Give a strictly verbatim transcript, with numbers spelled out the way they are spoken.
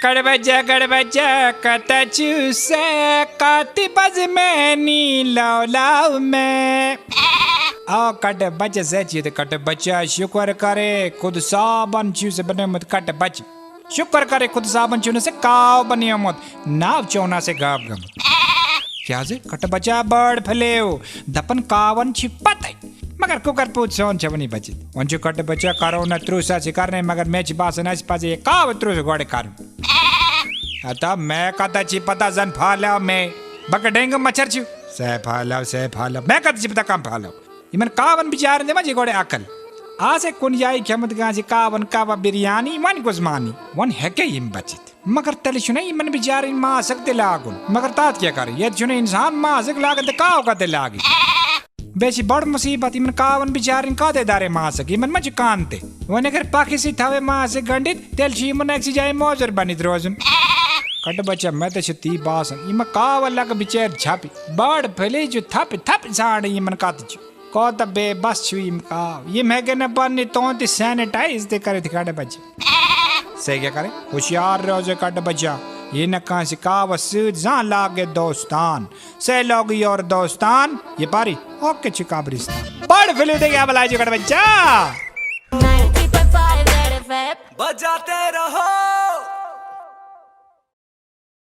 کٹہٕ بچہ، کٹہٕ بچہ، کتہ چھُ سے؟ کتہِ بزِ مےٚ نی لو لو مےٚ؟ آ، کٹہٕ بچہ، زیچ ییٚتہِ کٹہٕ بچہ، شُکر کرے خۄدا صٲبن چھُ سے بنومُت کٹہٕ بچہ۔ شُکر کرے خۄدا صٲبن چھُ نہٕ سے کاو بنیومُت، ناو چون آسے غٲب گوٚمُت۔ کیٛازِ؟ کٹہٕ بچہ بٲڈ پھلیو، دپن کاون چھِ پتے۔ مگر کُکر پوٗت سون چھِ وُنہِ بچِتھ۔ وۄنۍ چھُ کٹہٕ بچہ کرونا ترُس آسہِ کرنے، مگر مےٚ چھِ باسان اَسہِ پزِ یہِ کاوٕ ترُس گۄڈٕ کرُن۔ ہتا مےٚ کتہ چھِ پتہ زن پھالیو مےٚ؟ بکہ ڈینگو مچھر چھُ۔ سے پھالیو، سے پھالیو۔ مےٚ کتہ چھِ پتہ کم پھالیو؟ یِمن کاون بچارن دِوان چھِ گۄڈٕ عقل۔ آسے کُنہِ جایہِ کھٮ۪مُت کٲنٛسہِ کاون کباب بریانی، وۄنۍ کُس مانی؟ وۄنۍ ہیٚکے یِم بچِتھ۔ مگر تیٚلہِ چھُنہ یِمن بچارن ماسک تہِ لاگُن۔ مگر تتھ کیٛاہ کرٕ؟ ییٚتہِ چھُنہٕ انسان ماسک لاگان تہٕ کاو کتہِ لاگہِ؟ بیٚیہِ چھِ بٔڑ مُصیبت، یِمن کاون بِچارٮ۪ن کتہِ دارے ماسک، یِمن ما چھِ کن تہِ؟ وۄنۍ اگر پکھِ سۭتۍ تھاوے ماسک گنڈِتھ، تیٚلہِ چھُ یِمن أکسٕے جایہِ موزوٗر بٔنِتھ روزُن۔ کٹہٕ بچہ، مےٚ تہِ چھُ تی باسان، یِم کاوٕ لگہٕ بِچٲرۍ چھپہِ، بٔڑ پھٔلے چھُ تھپہِ تھپہِ ژھانڈٕنۍ یِمن کتہِ چھِ۔ کوتاہ بے بس چھُ یِم کاو، یِم ہیٚکن نہٕ پننہِ تون تہِ sanitize تہِ کٔرِتھ۔ کٹہٕ بچہ، ژےٚ کیٛاہ کرے؟ ہوشیار روزے کٹہٕ بچہ، یہِ نہٕ کٲنٛسہِ کاوس سۭتۍ زانٛہہ لاگے دوستان۔ سے لوگ یور دوستان، یہ پاری اوکے چھ قبرستان۔ بڑ فلو دے گیا بلاجی کٹہٕ بچہ۔ ninety point five Red F M. बजाते रहो।